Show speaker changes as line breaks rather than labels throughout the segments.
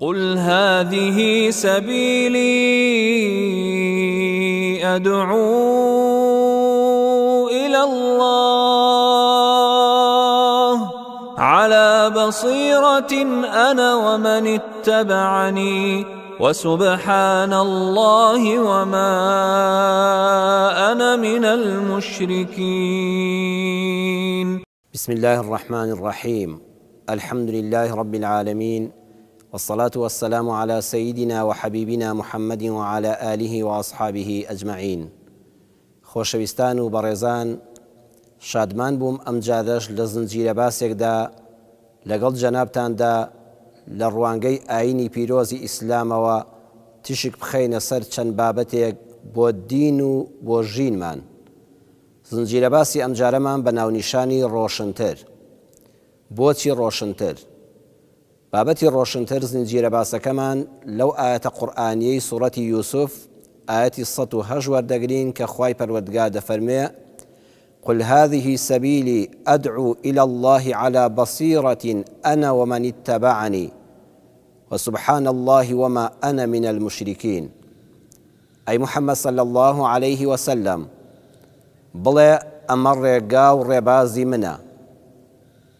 قل هذه سبیلی ادعو الی اللە علی بصیرة انا ومن اتبعنی وسبحان اللە وما انا من المشرکین.
بسم اللە الرحمن الرحیم الحمد للە رب العالمین والصلاة والسلام علی سیدنا وحبیبنا محمد وعلی آله واصحابه اجمعین خۆشەویستان و بەڕێزان شادمان بووم ئەمجارەش لە زنجیرە باسێکدا لەگەڵ جەنابتاندا لە ڕوانگەی ئاینی پیرۆزی ئیسلامەوە تیشک بخەینە سەر چەند بابەتێک بۆ دین و بۆ ژینمان زنجیرە باسی ئەمجارەمان بە ناونیشانی ڕۆشنتر. بۆچی ڕۆشنتر؟ بابەتی ڕۆشنتر زنجیرە باسەکەمان لەو ئایەتە قورئانیەی سوڕەتی یوسف ئایەتی 108 وەردەگرین کە خوای پەروەردگار دەفەرموێ، قل هذه سبیلی ادعو الی اللە علی بصیرة انا ومن اتبعنی وسبحان اللە وما انا من المشرکین. ئەی محمد صلی اللە علیه وسلم بڵێ ئەمە ڕێگا و ڕێبازی منە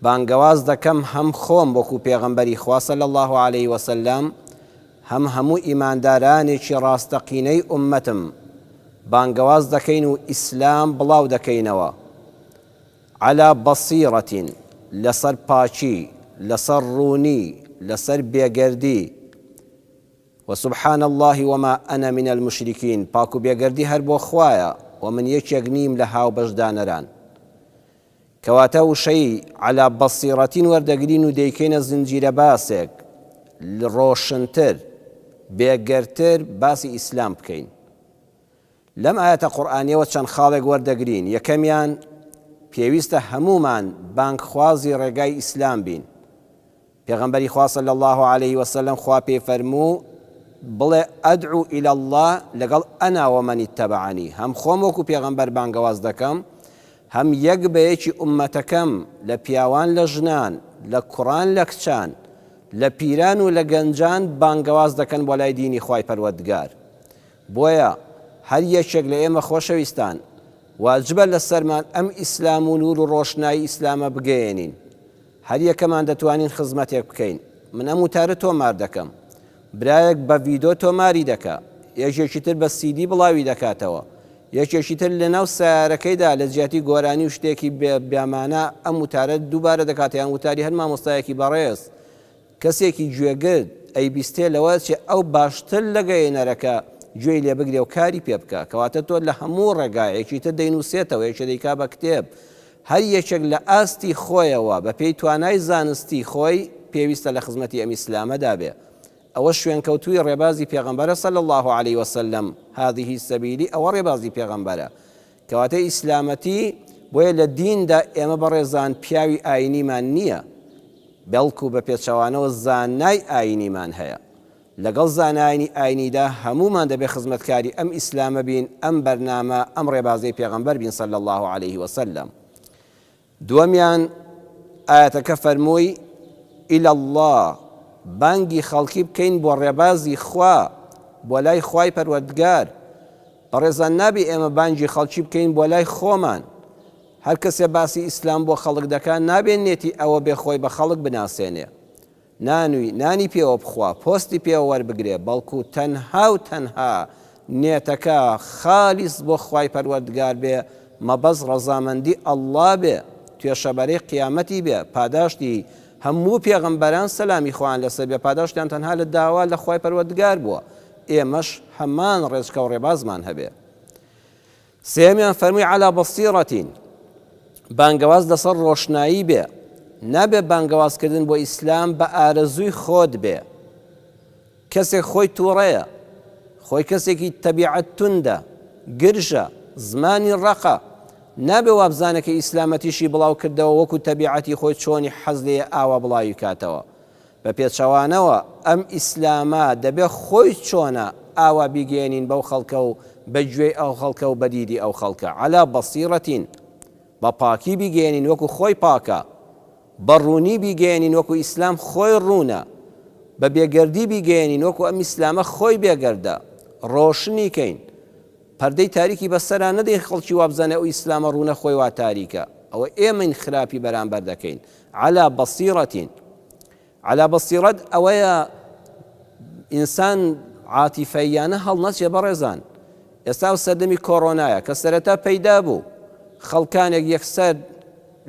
بانگەواز دەکەم هەم خۆم وەکو پێغەمبەری خوا صلی اللە علیه وسلم هەم هەموو ئیماندارانێکی ڕاستەقینەی ئوممەتم بانگەواز دەکەین و ئیسلام بڵاو دەکەینەوە علی بصیرة لەسەر پاکی لەسەر ڕوونی لەسەر بێگەردی وسبحان اللە وما انا من المشرکین، پاک و بێگەردی هەر بۆ خوایە و من یەکێک نیم لە هاوبەش دانەران. کەواتە وشەی، علی بصیرة، وەردەگرین و دەیکەینە زنجیرە باسێک، ڕۆشنتر، بێگەردتر باسی ئیسلام بکەین. لەم ئایەتە قورئانیەوە چەند خاڵێک وەردەگرین، یەکەمیان، پێویستە هەموومان بانگخوازی ڕێگای ئیسلام بین، پێغەمبەری خوا صلی اللە علیه وسلم خوا پێی فەرموو بڵێ ادعو الی اللە لەگەڵ انا ومن اتبعنی هەم خۆم وەکو پێغەمبەر بانگەواز دەکەم هەم یەک بە یەکی ئوممەتەکەم لە پیاوان لە ژنان لە کوڕان لە کچان لە پیران و لە گەنجان بانگەواز دەکەن بۆ لای دینی خوای پەروەردگار بۆیە هەر یەکێک لە ئێمە خۆشەویستان واجبە لەسەرمان ئەم ئیسلام و نور و ڕۆشنایی ئیسلامە بگەیەنین هەر یەکەمان دەتوانین خزمەتێک بکەین. من ئەم وتارە تۆمار دەکەم. برایەک بە ڤیدۆ تۆماری دەکا. یەکێکی تر بە سیدی بڵاوی دەکاتەوە. یەکێکی تر لەناو سەیارەکەیدا لە جیاتی گۆرانی و شتێکی بێ مانا ئەم وتارە دووبارە دەکاتەوە یان وتاری هەر مامۆستایەکی بەڕێز کەسێکی گوێگر ئەیبیستێ لەوە ئەچێ ئەو باشتر لە گەیەنەرەکە گوێی لێ بگرێ و کاری پێ بکا. کەواتە تۆ لە هەموو ڕێگایەکی تر دەینووسێتەوە، یەکێ دەیکا بە کتێب، هەر یەکێک لە ئاستی خۆیەوە بە پێی توانای زانستی خۆی پێویستە لە خزمەتی ئەم ئیسلامەدا بێ. ئەوە شوێنکەوتووی ڕێبازی پێغەمبەرە صلی اللە علیە وسلم، هذه سبیلی ئەوە ڕێبازی پێغەمبەرە. کەواتە ئیسلامەتی، بۆیە لە دیندا ئێمە بەڕێزان پیاوی ئاینیمان نییە، بەڵکو بە پێچەوانەوە زانای ئاینیمان هەیە. لەگەڵ زانایانی ئاینیدا هەموومان دەبێ خزمەتکاری ئەم ئیسلامە بین، ئەم بەرنامە، ئەم ڕێبازەی پێغەمبەر بین صلی اللە علیه وسلم. دووەمیان ئایەتەکە فەرمووی، الی اللە، بانگی خەڵکی بکەین بۆ ڕێبازی خوا، بۆ لای خوای پەروەردگار. بەڕێزان نابێ ئێمە بانگی خەڵکی بکەین بۆ لای خۆمان. هەر کەسێ باسی ئیسلام بۆ خەڵک دەکا نابێ نێتی ئەوە بێ خۆی بە خەڵک بناسێنێ. نانوی نانی پێوە بخوا پۆستی پێوە وەربگرێ بەڵکو تەنها و تەنها نێتەکە خالیس بۆ خوای پەروەردگار بێ مەبەست ڕەزامەندی اللە بێ توێشەبەرەی قیامەتی بێ پاداشتی هەموو پێغەمبەران سەلامی خوایان لەسەر بێ پاداشتیان تەنها لە داوا لە خوای پەروەردگار بووە ئێمەش هەمان ڕێچکە و ڕێبازمان هەبێ. سێیەمیان فەرمووی علی بصیرة بانگەواز لەسەر ڕۆشنایی بێ نابێ بانگەوازکردن بۆ ئیسلام بە ئارەزووی خۆت بێ کەسێک خۆی تووڕەیە خۆی کەسێکی تەبیعەت توندە گرژە زمانی ڕەقە نابێ وابزانێ کە ئیسلامەتیشی بڵاو کردەوە وەکو تەبیعەتی خۆی چۆنی حەز لێیە ئاوا بڵاوی کاتەوە بە پێچەوانەوە ئەم ئیسلامە دەبێ خۆی چۆنە ئاوا بیگەیەنین بەو خەڵکە و بە گوێی ئەو خەڵکە و بە دیدی ئەو خەڵکە علی بصیرە بە پاکی بیگەیەنین وەکو خۆی پاکە بە ڕوونی بیگەیەنین وەکو ئیسلام خۆی ڕوونە. بە بێگەردی بیگەیەنین وەکو ئەم ئیسلامە خۆی بێگەردە، ڕۆشنی کەین. پەردەی تاریکی بەسەرا نەدەین خەڵکی وابزانێ ئەو ئیسلامە ڕوونە خۆی وا تاریکە. ئەوە ئێمەین خراپی بەرامبەر دەکەین. علی بصیرة. علی بصیرت ئەوەیە ئینسان عاتیفەییانە هەڵنەچێ بەڕێزان. ئێستا ئەو سەردەمی کۆرۆنایە کە سەرەتا پەیدا بوو خەڵکانێک یەکسەر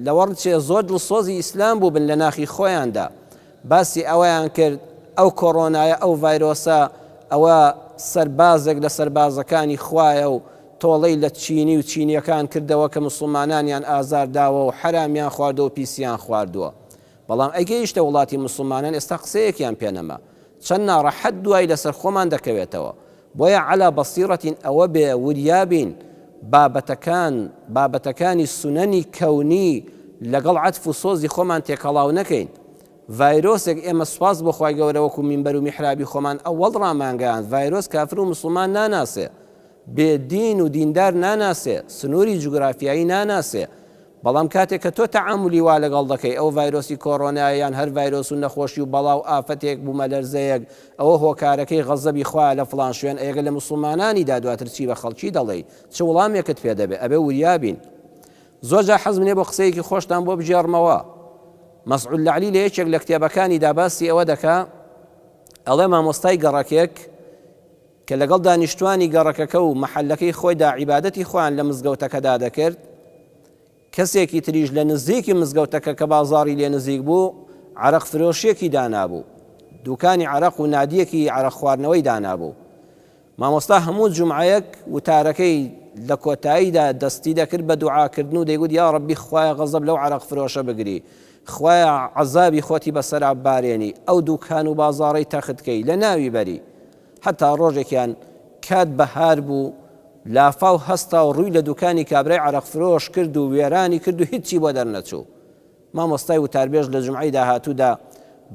لەوەڕچێ زۆر دڵسۆزی ئیسلام بووبن لە ناخی خۆیاندا باسی ئەوەیان کرد ئەو کۆرۆنایە ئەو ڤایرۆسە ئەوە سەربازێک لە سەربازەکانی خوایە و تۆڵەی لە چینی و چینیەکان کردەوە کە مسوڵمانانیان ئازار داوە و حەرامیان خواردوە و پیسیان خواردووە بەڵام ئەی گەیشتە وڵاتی مسوڵمانان ئێستا قسەیەکیان پێ نەما چەند ناڕەحەت دوای لەسەر خۆمان دەکەوێتەوە بۆیە علی بصیرة ئەوە بێ وریا بین بابەتەکان بابەتەکانی سونەنی کەونی لەگەڵ عەتف و سۆزی خۆمان تێکەڵاو نەکەین ڤایرۆسێک ئێمە سوپاس بۆ خوای گەورە وەکو مینبەر و میحرابی خۆمان ئەوەڵ ڕامانگەیاند ڤایرۆس کافر و مسوڵمان ناناسێ بێ دین و دیندار ناناسێ سنوری جوگرافیایی ناناسێ بەڵام کاتێک کە تۆ تەعامولی وا لەگەڵ دەکەی ئەو ڤایرۆسی کۆرۆنایە یان هەر ڤایرۆس و نەخۆشی و بەڵا و ئافەتێک بومەلەرزەیەک ئەوە هۆکارەکەی غەزەبی خوایە لە فڵان شوێن ئەیەگەر لە موسڵمانانی دا دواتر چی بە خەڵکی دەڵێی چ وڵامێکت پێ دەبێ ئەبێ وریا بین زۆر جار حەزم لێ بۆ قسەیەکی خۆشتان بۆ بگێڕمەوە مەسعود لەعلی لە یەکێک لە کتێبەکانی دا باسی ئەوە دەکا ئەڵێ مامۆستای گەڕەکێک کە لەگەڵ دانیشتوانی گەڕەکەکە و مەحەلەکەی خۆیدا عیبادەتی خۆیان لە مزگەوتەکەدا دەکرد، کەسێکی تریش لە نزیکی مزگەوتەکە کە بازاڕی لێ نزیک بوو، عەرەق فرۆشیەکی دانابوو، دوکانی عەرەق و نادیەکی عەرەق خواردنەوەی دانابوو. مامۆستا هەموو جومعەیەک وتارەکەی لە کۆتاییدا دەستی دەکرد بە دوعاکردن و دەیگوت یاڕەبی خوایە غەزەب لەو عەرەق فرۆشە بگری، خوایە عەزابی خۆتی بەسەرا ببارێنی، ئەو دوکان و بازاڕەی تەخت کەی، لەناوی بەری. هەتا ڕۆژێکیان کات بەهار بوو، لافاو هەستا و ڕووی لە دوکانی کابرای عەرەقفرۆش کرد و وێرانی کرد و هیچی بۆ دەرنەچوو. مامۆستای وتاربێژ لە جومعەی داهاتوودا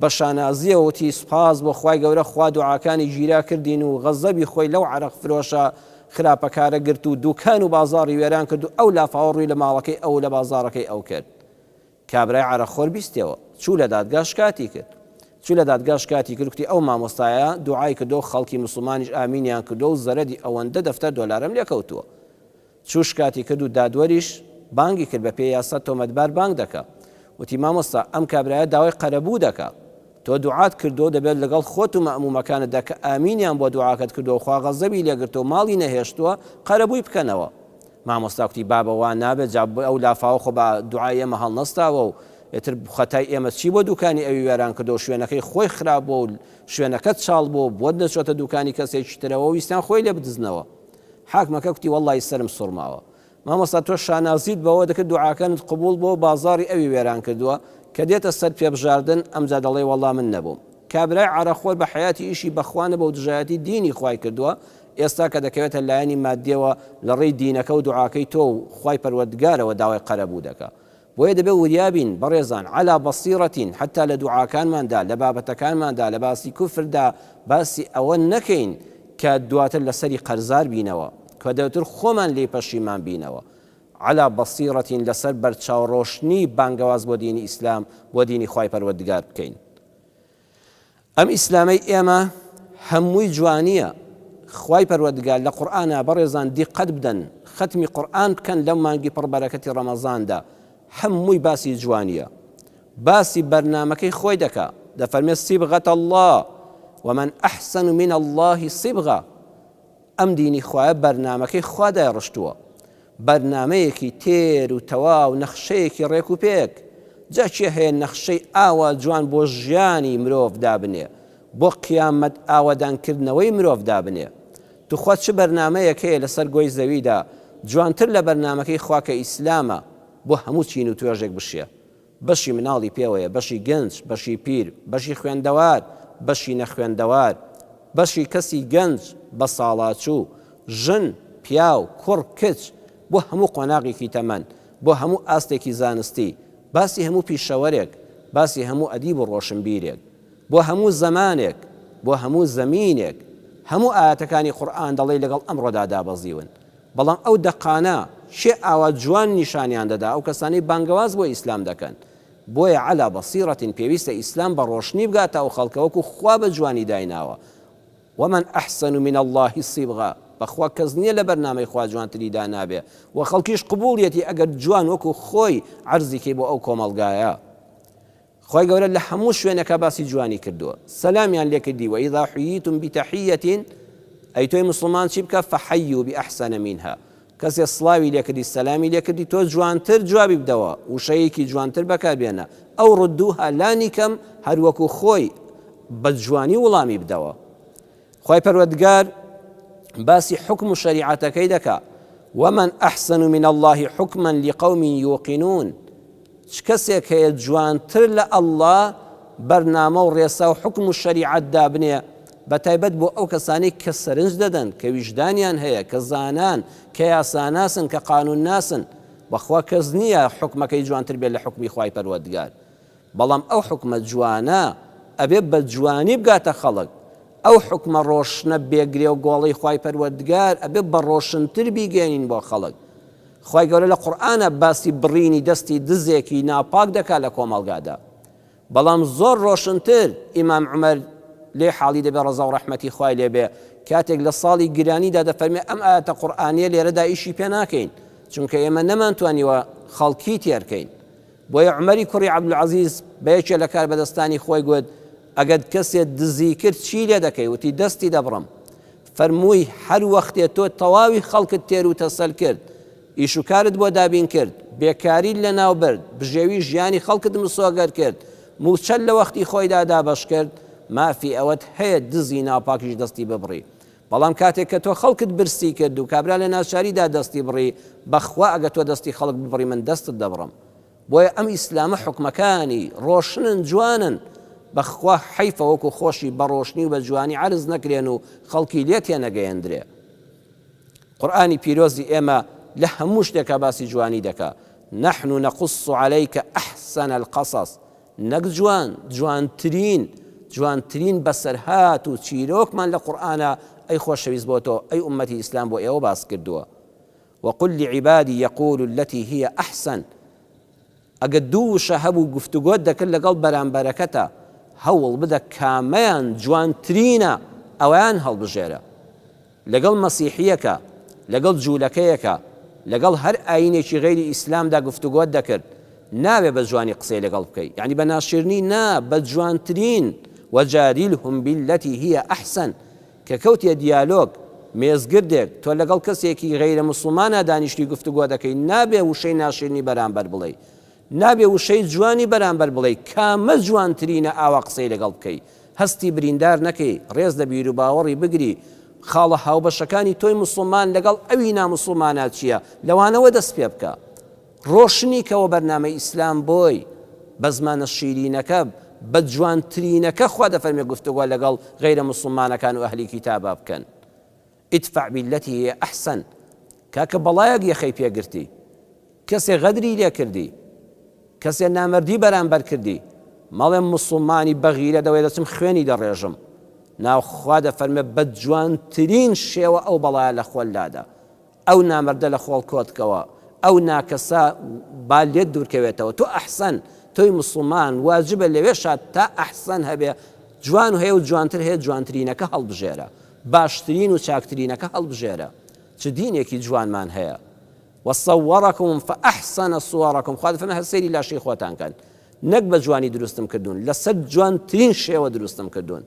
بە شانازییەوە وتی، سوپاس بۆ خوای گەورە خوا دوعاکانی گیرا کردین و غەزەبی خۆی لەو عەرەقفرۆشە خراپەکارە گرت و دوکان و بازاڕی وێران کرد و ئەو لافاوە ڕووی لە ماڵەکەی ئەو و لە بازاڕەکەی ئەو کرد. کابرای عەرەقخۆر بیستیەوە چوو لە دادگا شکاتی کرد چوو لە دادگا شکاتی کرد کوتی ئەو مامۆستایە دوعای کردووە و خەڵکی موسڵمانیش ئامینیان کردووە و زەرەدی ئەوەندە دەفتەر دۆلارم لێ کەوتووە چوو شکاتی کرد و دادوەریش بانگی کرد بە پێی یاسا تۆمەتبار بانگ دەکا وتی مامۆستا ئەم کابرایە داوای قەرەبوو دەکا تۆ دوعات کردووە و دەبێت لەگەڵ خۆت و مەئمومەکانتدا کە ئامینیان بۆ دوعاکەت کردووە و خوا غەزەبی لێ گرتووە و ماڵی نەهێشتووە قەرەبووی بکەنەوە مامۆستا کوتی بابە وا نابێت جا ئەو لافاوە خۆ بە دوعای ئێمە هەڵنەستاوە و ئیتر خەتای ئێمە چی بۆ دوکانی ئەوی وێران کردووە و شوێنەکەی خۆی خراپ بووە و شوێنەکەت چاڵ بووە و بۆت نەچۆتە دوکانی کەسێکی ترەوە و ویستیان خۆی لێ بدزنەوە حاکمەکە کوتی وەڵڵاهی سەرم سوڕماوە مامۆستا تۆ شانازیت بەوە دەکرد دوعاکانت قبوڵ بووە و بازاڕی ئەوی وێران کردووە، کە دێتە سەر پێبژاردن ئەمجا دەڵێی وەڵا من نەبووم. کابرای عەرەقخۆر بە حەیاتی ئیشی بە خوا نەبووە و دژایەتی دینی خوای کردووە، ئێستا کە دەکەوێتە لایەنی مادیەوە لە ڕێی دینەکە و دوعاکەی تۆ و خوای پەروەردگارەوە داوای قەرەبوو دەکا. بۆیە دەبێ وریا بین بەڕێزان، علی بصیرە، حەتا لە دوعاکانماندا، لە بابەتەکانماندا، لە باسی کوفردا باسی ئەوە نەکەین کە دواتر لەسەری قەرزار بینەوە، کە دواتر خۆمان لێی پەشیمان بینەوە. علی بصیرە لەسەر بەرچاوڕۆشنی بانگەواز بۆ دینی ئیسلام، بۆ دینی خوای پەروەردگار بکەین. ئەم ئیسلامەی ئێمە هەمووی جوانیە خوای پەروەردگار لە قورئانا بەڕێزان دیقەت بدەن خەتمی قورئان بکەن لەم مانگی پڕ بەرەکەتی ڕەمەزاندا هەمووی باسی جوانیە باسی بەرنامەکەی خۆی دەکا دەفەرمێ صبغة اللە ومن احسن من اللە صبغە ئەم دینی خوایە بەرنامەکەی خوا دایڕشتووە بەرنامەیەکی تێر و تەواو نەخشەیەکی ڕێک و پێک، جا کێ هەیە نەخشەی ئاوا جوان بۆ ژیانی مرۆڤ دابنێ، بۆ قیامەت ئاوەدان کردنەوەی مرۆڤ دابنێ؟ توخوا چ بەرنامەیەک هەیە لەسەر گۆی زەویدا جوانتر لە بەرنامەکەی خوا کە ئیسلامە بۆ هەموو چین و توێژێک بشێ؟ بەشی مناڵی پێوەیە، بەشی گەنج، بەشی پیر، بەشی خوێندەوار، بەشی نەخوێندەوار، بەشی کەسی گەنج، بەساڵاچوو، ژن، پیاو، کوڕ، کچ، بۆ هەموو قۆناغێکی تەمەن، بۆ هەموو ئاستێکی زانستی، باسی هەموو پیشەوەرێک، باسی هەموو ئەدیب و ڕۆشنبیرێک، بۆ هەموو زەمانێک، بۆ هەموو زەمینێک، هەموو ئایەتەکانی قورئان دەڵێی لەگەڵ ئەمڕۆدا دابەزیون. بەڵام ئەو دەقانە کێ ئاوا جوان نیشانیان دەدا ئەو کەسانەی بانگەواز بۆ ئیسلام دەکەن. بۆیە علی بصیرە پێویستە ئیسلام بە ڕۆشنی بگاتە ئەو خەڵکە وەکو خوا بە جوانی دایناوە ومن احسن من اللە صبغە بەخوا کەس نیە لە بەرنامەی خوا جوانتری دانابێ و خەڵکیش قبوڵیەتی ئەگەر جوان وەکو خۆی عەرزی کەی بۆ ئەو کۆمەڵگایە. خوای گەورە لە هەموو شوێنێکا باسی جوانی کردووە سەلامیان لێ کردی وإذا حییتم بتحیة ئەی تۆی موسڵمان چی بکە فحیوا بأحسن منها کەسێ سڵاوی لێ کردی سەلامی لێ کردی تۆ جوانتر جوابی بدەوە وشەیەکی جوانتر بەکار بێنە ئەو ردوها لانی کەم هەر وەکو خۆی بە جوانی وڵامی بدەوە خوای پەروەردگار باسی حوکم و شەریعەتەکەی دەکا ومن احسن من اللە حکما لقوم یوقنون چ کەسێک هەیە جوانتر لە اللە بەرنامە و ڕێسا و حوکم و شەریعەت دابنێ بە تایبەت بۆ ئەو کەسانەی کە سەرنج دەدەن کە ویژدانیان هەیە کە زانان کە یاساناسن کە قانونناسن بەخوا کەس نییە حوکمەکەی جوانتر بێت لە حوکمی خوای پەروەردگار بەڵام ئەو حوکمە جوانە ئەبێ بە جوانی بگاتە خەڵک، ئەو حوکمە ڕۆشنە بێ گرێ و گۆڵەی خوای پەروەردگار ئەبێ بە ڕۆشنتر بیگەیەنین بۆ خەڵک. خوای گەورە لە قورئانا باسی بڕینی دەستی دزێکی ناپاک دەکا لە کۆمەڵگادا. بەڵام زۆر ڕۆشنتر ئیمام عومەر لێی حاڵی دەبێ ڕەزا و ڕەحمەتی خوای لێ بێ کاتێک لە ساڵی گرانیدا دەفەرمێ ئەم ئایەتە قورئانیە لێرەدا ئیشی پێ ناکەین چونکە ئێمە نەمانتوانیوە خەڵکی تێرکەین. بۆیە عومەری کوڕی عەبدولعەزیز بە یەکێ لە کاربەدەستانی خۆی گوت، ئەگەر کەسێ دزی کرد چی لێ دەکەی؟ وتی، دەستی دەبڕم. فەرمووی، هەر وەختێ تۆ تەواوی خەڵکت تێر و تەسەل کرد، ئیش و کارت بۆ دابین کرد، بێکاریت لە ناو برد، بژێوی ژیانی خەڵکت مسۆگەر کرد، مووچەت لە وەختی خۆیدا دابەش کرد، مافی ئەوەت هەیە دزی ناپاکیش دەستی ببڕی. بەڵام کاتێک کە تۆ خەڵکت برسی کرد و کابرا لە ناچاریدا دەستی بڕی، بەخوا ئەگەر تۆ دەستی خەڵک ببڕی من دەستت دەبڕم. بۆیە ئەم ئیسلامە حوکمەکانی ڕۆشنن جوانن، بەخوا حەیفە وەکو خۆشی بە ڕۆشنی و بە جوانی عەرز نەکرێن و خەڵکی لێ تێنەگەیەندرێ. قورئانی پیرۆزی ئێمە لە هەموو شتێکا باسی جوانی دەکا، نحن نقص علیک احسن القصص، نەک جوان، جوانترین، جوانترین بەسەرهات و چیرۆکمان لە قورئانا ئەی خۆشەویست بۆ تۆ، ئەی ئوممەتی ئیسلام بۆ ئێوە باس کردووە. وقل لعبادی یقولوا التی هی احسن ئەگەر دوو وشە هەبوو گفتوگۆت دەکرد لەگەڵ بەرامبەرەکەتا هەوڵ بدە کامەیان جوانترینە ئەویان هەڵبژێرە. لەگەڵ مەسیحییەکە، لەگەڵ جوولەکەیەکە، لەگەڵ هەر ئایینێکی غەیری ئیسلامدا گفتوگۆت دەکرد، نابێ بە جوانی قسەی لەگەڵ بکەی، یەعنی بە ناشرنی نا، بە جوانترین، وجادلهم بالتی هی احسن، کە کەوتیە دیالۆگ، مێزگردێک، تۆ لەگەڵ کەسێکی غەیرە موسڵمانا دانیشتووی گفتوگۆ دەکەی، نابێ وشەی ناشرنی بەرامبەر بڵێی، نابێ وشەی جوانی بەرامبەر بڵێی، کامە جوانترینە ئاوا قسەی لەگەڵ بکەی، هەستی بریندار نەکەی، ڕێز لە بیروباوەڕی بگری، خاڵە هاوبەشەکانی تۆی موسڵمان لەگەڵ ئەوی ناموسڵمانا چییە، لەوانەوە دەست پێ بکە. ڕۆشنی کەوە بەرنامەی ئیسلام بۆی، بە زمانە شیرینەکە، بە جوانترینەکە خوا دەفەرمێ گفتوگۆ لەگەڵ غەیرە موسڵمانەکان و ئەهلی کیتابا بکەن. ادفع بالتی هی احسن، کاکە بەڵایەک یەخەی پێ گرتی، کەسێ غەدری لێ کردی، کەسێ نامەردی بەرامبەر کردی، مەڵێ موسڵمانی بەغیرەت ئەوەیە دەچم خوێنی دەڕێژم، نا خوا دەفەرمێ بە جوانترین شێوە ئەو بەڵایە لە خۆت لادە، ئەو نامەردە لە خۆڵ کۆتکەوە، ئەو ناکەسە با لێت دوورکەوێتەوە، تۆ ئەحسەن، تۆی موسڵمان واجبە لەوێشا تا ئەحسەن هەبێ جوان هەیە و جوانتر هەیە جوانترینەکە هەڵبژێرە، باشترین و چاکترینەکە هەڵبژێرە، چ دینێکی جوانمان هەیە. وصورکم فاحسن صورکم خوا دەفەرمێ هەر سەیری لاشەی خۆتان کەن نەک بە جوانی دروستم کردوون لەسەر جوانترین شێوە دروستم کردوون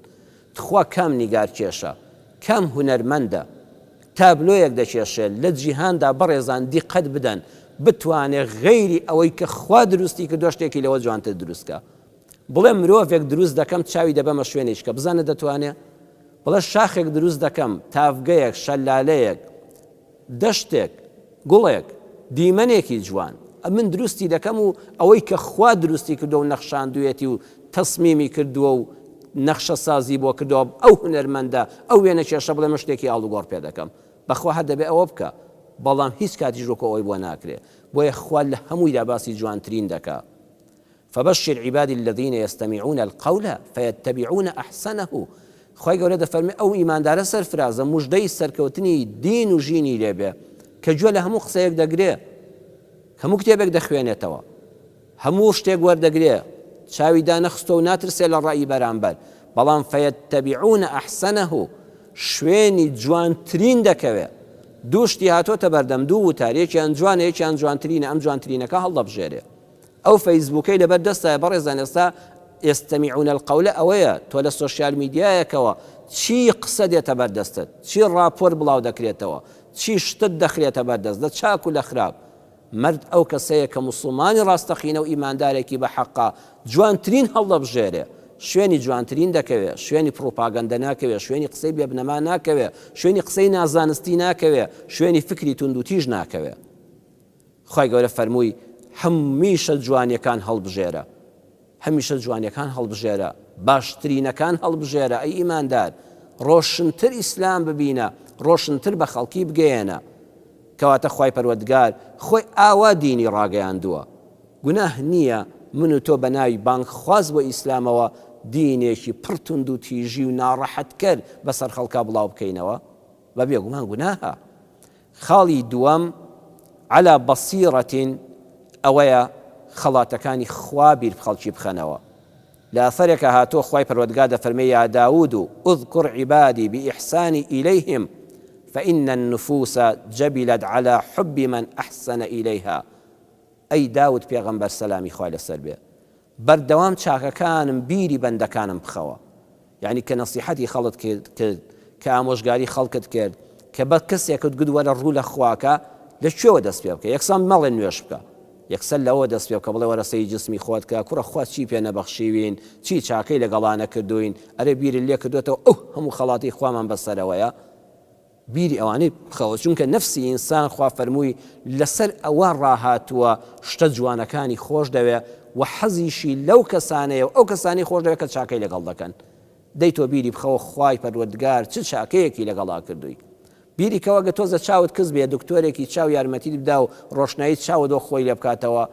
تخوا کام نیگارکێشە کام هونەرمەندە تابلۆیەک دەکێشێ لە جیهاندا بەڕێزان دیقەت بدەن بتوانێ غەیری ئەوەی کە خوا دروستی کردووە شتێکی لەوە جوانتر دروست کا بڵێ مرۆڤێک دروست دەکەم چاوی دەبەمە شوێنێکە بزانە دەتوانێ بڵێ شاخێک دروست دەکەم تاڤگەیەک شەلالەیەک دەشتێک، گوڵێک، دیمەنێکی جوان، من دروستی دەکەم و ئەوەی کە خوا دروستی کردووە و نەخشاندوویەتی و تەسمیمی کردووە و نەخشەسازی بۆ کردووە، ئەو هونەرمەندە، ئەو وێنەکێشە بڵێ من شتێکی ئاڵوگۆڕ پێ دەکەم. بەخوا هەر دەبێ ئەوە بکا. بەڵام هیچ کاتیش وەکو ئەوەی بۆ ناکرێ. بۆیە خوا لە هەموویدا باسی جوانترین دەکا. فبشر عبادی الذین یستمعون القول فیتبعون احسنه خوای گەورە دەفەرمێ ئەو ئیماندارە سەرفرازە مژدەی سەرکەوتنی دین و ژینی لێبێ کە گوێ لە هەموو قسەیەک دەگرێ هەموو کتێبێک دەخوێنێتەوە. هەموو شتێک وەردەگرێ، چاوی دانەخستووە و ناترسێ لە ڕەئی بەرامبەر، بەڵام فیتبعون احسنه شوێنی جوانترین دەکەوێ. دوو شتی هاتۆتە بەردەم، دوو وتار، یەکیان جوانە یەکیان جوانترینە، ئەم جوانترینەکە هەڵدەبژێرێ. ئەو فەیسبووکەی لەبەر دەستایە بەڕێزان ئێستا یستمعون القول ئەوەیە تۆ لە سۆشیال میدیایەکەوە چی قسە دێتە بەردەستت، چی ڕاپۆرت بڵاو دەکرێتەوە، چی شتت دەخرێتە بەردەست لە چاک و لە خراپ، مەرد ئەو کەسەیە کە موسڵمانی ڕاستەقینە و ئیماندارێکی بە حەقە، جوانترین هەڵدەبژێرێ، شوێنی جوانترین دەکەوێ، شوێنی پڕوپاگەندە ناکەوێ، شوێنی قسەی بێ بنەما ناکەوێ، شوێنی قسەی نازانستی ناکەوێ، شوێنی فکری توندوتیژ ناکەوێ. خوای گەورە فەرمووی، هەمیشە جوانیەکان هەڵبژێرە، هەمیشە جوانیەکان هەڵبژێرە، باشترینەکان هەڵبژێرە ئەی ئیماندار، ڕۆشنتر ئیسلام ببینە، ڕۆشنتر بە خەڵکی بگەیەنە. کەواتە خوای پەروەردگار خۆی ئاوا دینی ڕاگەیاندووە. گوناه نییە من و تۆ بە ناوی بانگخواز بۆ ئیسلامەوە دینێکی پڕ توندوتیژی و ناڕەحەتکەر بەسەر خەڵکا بڵاو بکەینەوە؟ بە بێگومان گوناهە. خاڵی دووەم، علی بصیرە، ئەوەیە خەڵاتەکانی خوا بیر خەڵکی بخەنەوە. لە ئەسەرێکا هاتووە خوای پەروەردگار دەفەرمێ یا داود اذکر عبادی بإحسانی الیهم فإن النفوس جبلت علی حب من احسن الیها ئەی داود پێغەمبەر سەلامی خوای لەسەر بێ بەردەوام چاکەکانم بیری بەندەکانم بخەوە یەعنی کە نەسیحەتی خەڵت کرد کە ئامۆژگاری خەڵکت کرد کە بە کەسێکت گوت وەرە ڕوو لە خواکە لە کوێوە دەست پێ بکە یەکسان مەڵێ نوێژ بکە یەکسەر لەوە دەست پێ بکە بڵێ وەرە سەیری جسمی خۆت کە کوڕە خوا چی پێ نەبەخشیوین چی چاکەی لەگەڵا نەکردوین ئەرێ بیرت لێ کردوێتەوە ئەو هەموو خەڵاتی خوامان بەسەرەوەیە بیری ئەوانەی بخەوە چونکە نەفسی ئینسان خوا فەرمووی لەسەر ئەوە ڕاهاتووە شتە جوانەکانی خۆش دەوێ و حەزیشی لەو کەسانەیە و ئەو کەسانی خۆش دەوێت کە چاکەی لەگەڵ دەکەن دەی تۆ بیری بخەوە خوای پەروەردگار چ چاکەیەکی لەگەڵا کردووی بیری کەوە گە تۆزە چاوت کز بێ دکتۆرێکی چاو یارمەتیت بدا و ڕۆشنایی چاوت وەک خۆی لێ بکاتەوە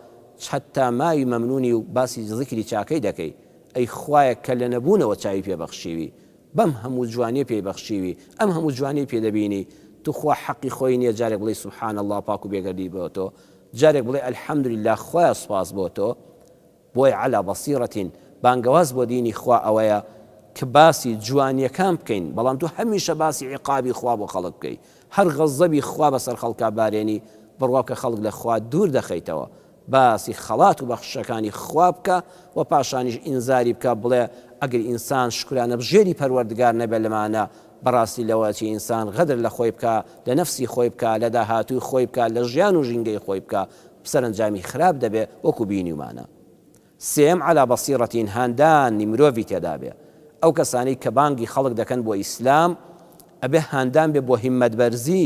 هەتا ماوی مەمنونی و باسی زیکری چاکەی دەکەی ئەی خوایە کە لە نەبوونەوە چاوی پێ بەخشیوی بەم هەموو جوانیە پێی بەخشیوی ئەم هەموو جوانیەی پێ دەبینی توخوا حەقی خۆی نیە جارێک بڵێی سبحان اللە پاک و بێگەردی بۆ تۆ جارێک بڵێ الحمدللە خوایە سوپاس بۆ تۆ بۆیە علی بصیرە بانگەواز بۆ دینی خوا ئەوەیە کە باسی جوانیەکان بکەین بەڵام تۆ هەمیشە باسی عیقابی خوا بۆ خەڵک بکەی هەر غەزەبی خوا بەسەر خەڵکا بارێنی بڕوا بکە خەڵک لە خوا دوور دەخەیتەوە باسی خەڵات و بەخششەکانی خوا بکە و پاشانیش ئینزاری بکە بڵێ ئەگەر ئینسان شوکرانەبژێری پەروەردگار نەبێ لەمانە بەڕاستی لەوە ئەچێ ئینسان غەدر لە خۆی بکا لە نەفسی خۆی بکا لە داهاتووی خۆی بکا لە ژیان و ژینگەی خۆی بکا سەرەنجامی خراپ دەبێ وەکو بینیومانە. سێیەم علی بصیرە هاندانی مرۆڤی تێدا بێ ئەو کەسانەی کە بانگی خەڵک دەکەن بۆ ئیسلام ئەبێ هاندان بێ بۆ هیممەت بەرزی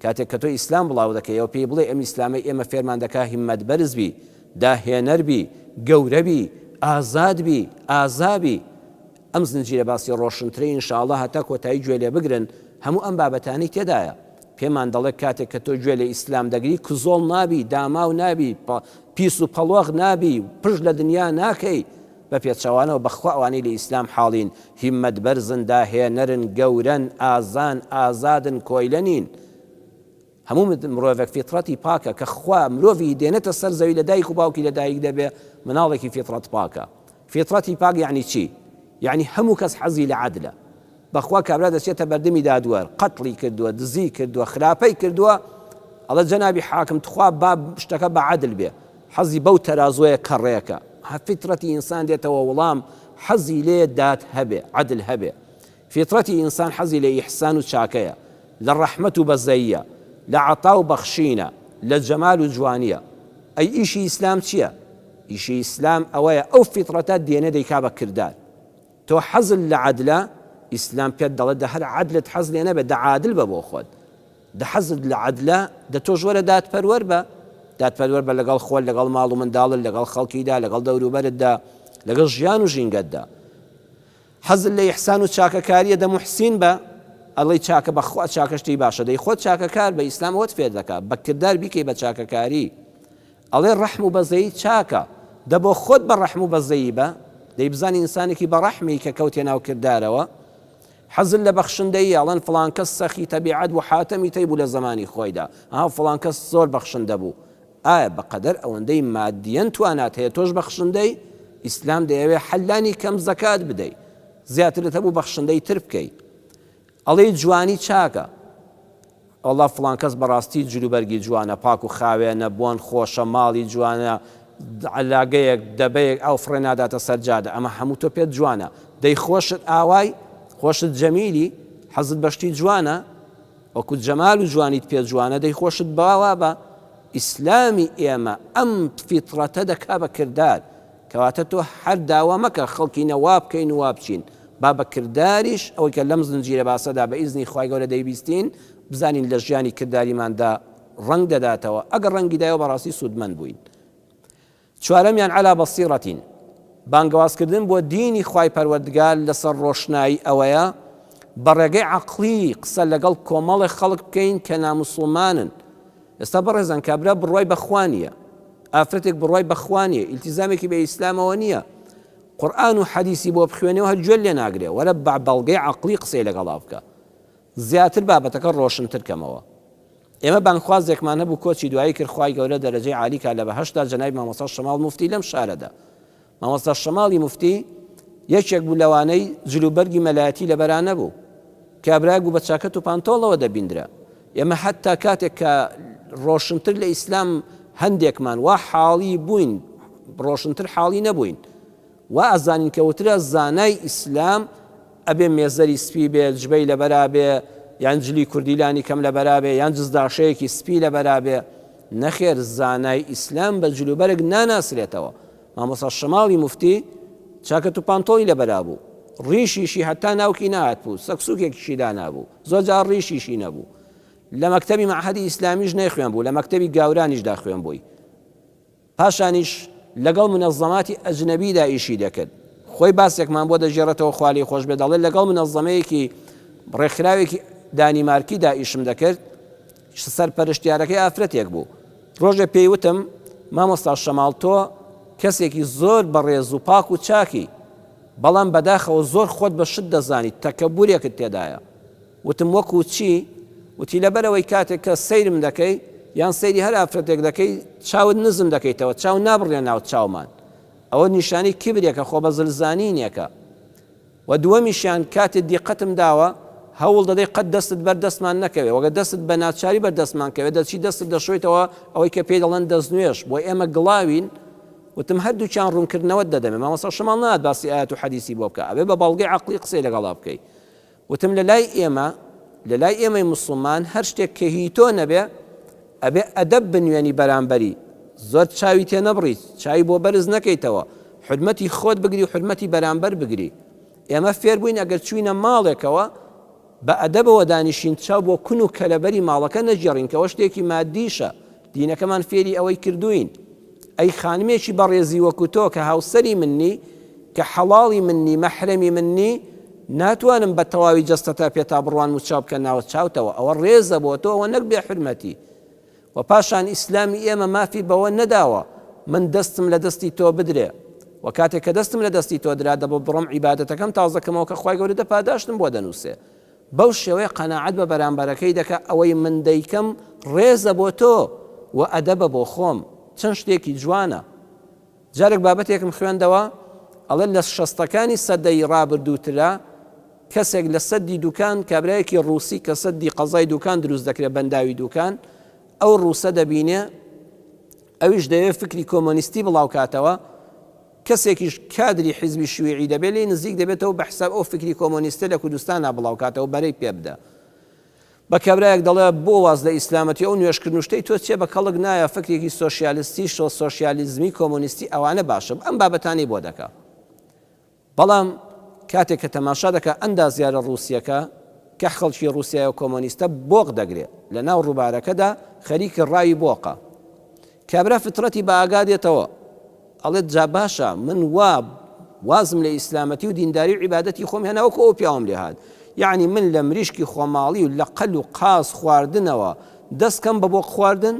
کاتێک کە تۆ ئیسلام بڵاو دەکەیەوە پێی بڵێ ئەم ئیسلامەی ئێمە فێرمان دەکا هیممەت بەرز بی داهێنەر بی گەورە بی ئازاد بی ئازا بی ئەم زنجیرە باسی ڕۆشنترەی ان شاء اللە هەتا کۆتایی گوێ لێ بگرن هەموو ئەم بابەتانەی تێدایە پێمان دەڵێ کاتێک کە تۆ گوێ لە ئیسلام دەگری کزۆڵ نابی داماو نابی پیس و پەڵۆخ نابی پشت لە دنیا ناکەی بە پێچەوانەوە بەخوا ئەوانەی لە ئیسلام حاڵین هیمەت بەرزن داهێنەرن گەورەن ئازان ئازادن کۆیلە نین هەموو مرۆڤێک فیتڕەتی پاکە کە خوا مرۆڤی دێنێتە سەر زەوی لە دایک و باوکی لە دایک دەبێ مناڵێکی فیتڕەت پاکە فیتڕەتی پاک یعنی چی یعنی هەموو کەس حەزی لە عەدلە بەخوا کابرا دەچێتە بەردەمی دادوەر قەتڵی کردووە دزی کردووە خراپەی کردووە ئەڵێ جەنابی حاکم تخوا با شتەکە بە عەدل بێ حەزی بەو تەرازۆیە کەڕێکە فیتڕەتی ئینسان دێتەوە وڵام حەزی لێ داد هەبێ عەدل هەبێ فیترەتی ئینسان حەزی لە ئیحسان و چاکەیە، لە ڕەحمەت و بەزەییە، لە عەتا و بەخشینە، لە جەمال و جوانییە. ئەی ئیشی ئیسلام چییە؟ ئیشی ئیسلام ئەوەیە ئەو فیترەتە دێنێ دەیکا بە کردار. تۆ حەزت لە عەدلە، ئیسلام پێت دەڵێ دە هەر عەدلت حەز لێ نەبێ دە عادل بە بۆ خۆت. دە حەزت لە عەدلە، دە تۆش وەرە دادپەروەر بە. دادپەروەر بە لەگەڵ خۆت، لەگەڵ ماڵ و منداڵت، لەگەڵ خەڵکیدا، لەگەڵ دەوروبەرتدا، لەگەڵ ژیان و ژینگەتدا. حەزت لە ئیحسان و چاکەکاریە دە موحسین بە، ئەڵێی چاکە بەخوا چاکە شتی باشە دەی خۆت چاکەکار بە ئیسلام ئەوەت فێر دەکا بە کردار بیکەی بە چاکەکاری ئەڵێ ڕەحم و بەزەیی چاکە دە بۆ خۆت بە ڕەحم و بەزەیی بە دەی بزانی ئینسانێکی بە ڕەحمی کە کەوتیە ناو کردارەوە حەزت لە بەخشندەیی ئەڵێن فڵان کەس سەخی تەبیعەت بوو حاتەمی تەی بوو لە زەمانی خۆیدا ها فڵان کەس زۆر بەخشندە بوو. ئایا بەقەدەر ئەوەندەی مادیەن توانات هەیە تۆش بەخشندەی؟ ئیسلام دەیەوێ حەلانی کەم زەکات بدەی زیاترت هەبوو بەخشندەی تر بکەی ئەڵێی جوانی چاکە وەڵا فڵان کەس بەڕاستی جلوبەرگی جوانە پاک و خاوێنە بۆن خۆشە ماڵی جوانە عەلاگەیەک دەبەیەک ئاو فڕێ ناداتە سەر جادە ئەمە هەموو تۆ پێت جوانە دەی خۆشت ئاوای خۆشت جەمیلی حەزت بەشتی جوانە وەکو جەمال و جوانیت پێ جوانە دەی خۆشت باوا بە ئیسلامی ئێمە ئەم فیتڕەتە دەکا بە کردار کەواتە تۆ هەر داوا مەکە خەڵکینە وا بکەین و وا بچین با بە کرداریش ئەوەی کە لەم زنجیرە باسەدا بە ئیزنی خوای گەورە دەیبیستین بزانین لە ژیانی کرداریماندا ڕەنگ دەداتەوە ئەگەر ڕەنگی دایەوە بەڕاستی سوودمەند بووین. چوارەمیان علی بصیرة بانگەوازکردن بۆ دینی خوای پەروەردگار لەسەر ڕۆشنایی ئەوەیە بە ڕێگەی عەقڵی قسە لەگەڵ کۆمەڵێک خەڵک بکەین کە ناموسڵمانن ئێستا بەڕێزان کابرا بڕوای بە خوا نییە ئافرەتێک بڕوای بە خوا نییە ئیلتیزامێکی بە ئیسلامەوە نییە قورئان و حەدیسی بۆ بخوێنێ و هەر گوێ لێ ناگرێ وەرە بە بەڵگەی عەقڵی قسەی لەگەڵا بکە زیاتر بابەتەکە ڕۆشنتر کەمەوە. ئێمە بانگخوازێکمان هەبوو کۆچی دوایی کرد خوای گەورە دەرەجەی عالی کا لە بەهەشتدا جەنابی مامۆستا شەماڵ موفتی لەم شارەدا. مامۆستا شەماڵی موفتی یەکێک بوو لەوانەی جلوبەرگی مەلایەتی لەبەرا نەبوو. کابرایەک بوو بە چاکەت و پانتۆڵەوە دەبیندرا. ئێمە حەتتا کاتێک کە ڕۆشنتر لە ئیسلام هەندێکمان وا حاڵی بووین ڕۆشنتر حاڵی نەبووین. وا ئەزانین کە وترا زانای ئیسلام ئەبێ مێزەری سپی بێ، جبەی لەبەرا بێ، یان جلی کوردی لانی کەم لەبەرا بێ، یان جزداشەیەکی سپی لەبەرا بێ. نەخێر زانای ئیسلام بە جلوبەرگ ناناسرێتەوە. مامۆستا شەماڵی موفتی چاکەت و پانتۆڵی لەبەرا بوو. ڕیشیشی هەتا ناوکی نەهاتبوو، سەکسوکێکیشی دانابوو. زۆر جار ڕیشیشی نەبوو. لە مەکتەبی مەعهەدی ئیسلامیش نەیخوێنبوو، لە مەکتەبی گاورانیشدا خوێنبووی. پاشانیش لەگەڵ مونەزەماتی ئەجنەبیدا ئیشی دەکرد. خۆی باسێکمان بۆ دەگێڕێتەوە خوا لێی خۆش بێت دەڵێت لەگەڵ مونەزەمەیەکی ڕێکخراوێکی دانیمارکیدا ئیشم دەکرد، سەرپەرشتیارەکەی ئافرەتێک بوو. ڕۆژێ پێی وتم مامۆستا شەماڵ تۆ کەسێکی زۆر بەڕێز و پاک و چاکی، بەڵام بەداخەوە زۆر خۆت بە شت دەزانیت، تەکەبورێکت تێدایە. وتم وەکو چی؟ وتی لەبەرئەوەی کاتێک کە سەیرم دەکەی یان سەیری هەر ئافرەتێک دەکەی چاوت نزم دەکەیتەوە چاو نابڕیە ناو چاومان ئەوە نیشانەی کیبرێکە خۆ بە زلزانینێکە و دووەمیشیان کاتێ دیقەتم داوە هەوڵ دەدەی قەت دەستت بەر دەستمان نەکەوێ وەگە دەستت بە ناچاری بەر دەستمان کەوێ دەچی دەستت دەشۆیتەوە ئەوەی کە پێی دەڵێن دەستنوێژ بۆ ئێمە گڵاوین وتم هەردووکیان ڕوونکردنەوەت دەدەمێ مامۆستا شەماڵ نات باسی ئایەت و حەدیسی بۆ بکە ئەبێ بە بەڵگەی عەقڵی قسەی لەگەڵا بکەی وتم لە لای ئێمە، لە لای ئێمەی موسڵمان هەر شتێک کە هی تۆ نەبێ ئەبێ ئەدەب بنوێنی بەرامبەری، زۆر چاوی تێ نەبڕیت، چاوی بۆ بەرز نەکەیتەوە، حورمەتی خۆت بگری و حورمەتی بەرامبەر بگری. ئێمە فێر بووین ئەگەر چووینە ماڵێکەوە بە ئەدەبەوە دانیشین چاو بۆ کون و کەلەبەری ماڵەکە نەگێڕین کە ئەوە شتێکی مادیشە، دینەکەمان فێری ئەوەی کردووین. ئەی خانمێکی بەڕێزی وەکو تۆ کە هاوسەری منی، کە حەڵاڵی منی، مەحرەمی منی، ناتوانم بە تەواوی جەستەتا پێتا بڕوانم و چاو بکە ناوە چاوتەوە، ئەوە ڕێزە بۆ تۆ، ئەوە نەک بێ حورمەتی. وە پاشان ئیسلامی ئێمە مافی بەوە نەداوە من دەستم لە دەستی تۆ بدرێ. وە کاتێک کە دەستم لە دەستی تۆ درا دەبۆ بڕۆم عیبادەتەکەم تازە کەمەوە کە خوای گەورە دە پاداشتم بۆ دەنووسێ. بەو شێوەیە قەناعەت بە بەرامبەرەکەی دەکا ئەوەی من دەیکەم ڕێزە بۆ تۆ و ئەدەبە بۆ خۆم چەند شتێکی جوانە جارێک بابەتێکم خوێندەوە ئەڵێ لە شەستەکانی سەدەی ڕابردووترا کەسێک لە سەدی دوکان کابرایەکی ڕووسی کە سەدی قەزای دوکان دروست دەکرێت بەنداوی دوکان ئەو ڕووسە دەبینێ ئەویش دەیەوێت فکری کۆمۆنیستی بڵاوکاتەوە کەسێکیش کادری حیزبی شیوعی دەبێت لێی نزیک دەبێتەوە بە حساب ئەو فکری کۆمۆنیستە لە کوردستانا بڵاوکاتەوە بەرەی پێ بدە بە کابرایەک دەڵێ بۆ واز لە ئیسلامەتی ئەو نوێژکردن و شتەی تۆ چیە بە کەڵک نایە فکرێکی سۆشیالستی شۆ سۆشیالیزمی کۆمۆنیستی ئەوانە باشە ئەم بابەتانەی بۆ دەکا بەڵام کاتێک کە تەماشا دەکا ئەندازیارە ڕووسیەکە کە خەڵکی ڕووسیایە و کۆمۆنیستە بۆق دەگرێ لە ناو ڕووبارەکەدا خەریکی ڕاوی بۆقە. کابرا فترەتی بە ئاگا دێتەوە ئەڵێت جا باشە من وا وازم لە ئیسلامەتی و دینداری و عیبادەتی خۆم هێنا وەکو ئەو پیاوەم لێ هات یەعنی من لە مریشکی خۆماڵی و لە قەل و قاز خواردنەوە دەست کەم بە بۆق خواردن؟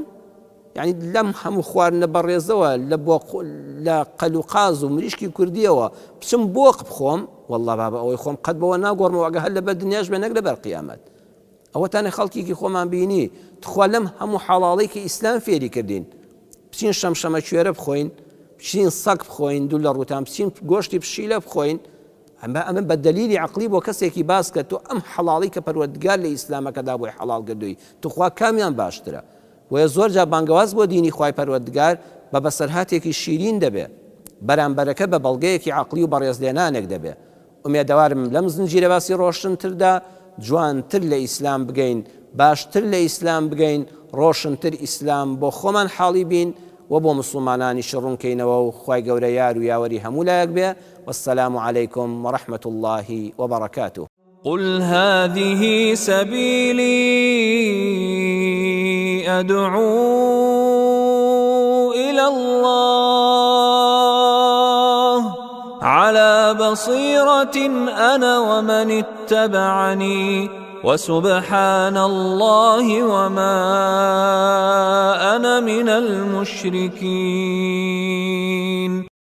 یانی لەم هەموو خواردنە بەڕێزەوە لە بۆق لە قەل و قاز و مریشکی کوردیەوە بچم بۆق بخۆم واللە بابە ئەوەی خۆم قەت بەوە ناگۆڕمەوە ئەگە هەر لەبەر دنیاش بێ نەک لەبەر قیامەت ئەوەتانە خەڵکیکی خۆمان بینی تخوا لەم هەموو حەڵاڵەی کە ئیسلام فێری کردین. بچین شەمشەمە کوێرە بخۆین، بچین سەگ بخۆین، دوور لە ڕووتان، بچین گۆشتی پشیلە بخۆین، ئەمە ئەمە بە دەلیلی عەقڵی بۆ کەسێکی باس کە تۆ ئەم حەڵاڵی کە پەروەردگار لە ئیسلامەکەدا بۆی حەڵاڵ کردووی توخوا کامیان باشترە؟ بۆیە زۆر جار بانگەواز بۆ دینی خوای پەروەردگار بە بەسەرهاتێکی شیرین دەبێ، بەرامبەرەکە بە بەڵگەیەکی عەقڵی و بەڕێزلێنانێک دەبێ. ئومێدەوارم لەم زنجیرە باسی ڕۆشنتردا جوانتر لە ئیسلام بگەین، باشتر لە ئیسلام بگەین، ڕۆشنتر ئیسلام بۆ خۆمان حاڵی بین و بۆ موسڵمانانیش ڕوونکەینەوە و خوای گەورە یار و یاوەری هەموو لایەک بێ، والسلام علیکم ورحمة اللە وبرکاته.
قل هذه سبیلی ادعو الی اللە علی بصیرة انا ومن اتبعنی وسبحان اللە وما انا من المشرکین.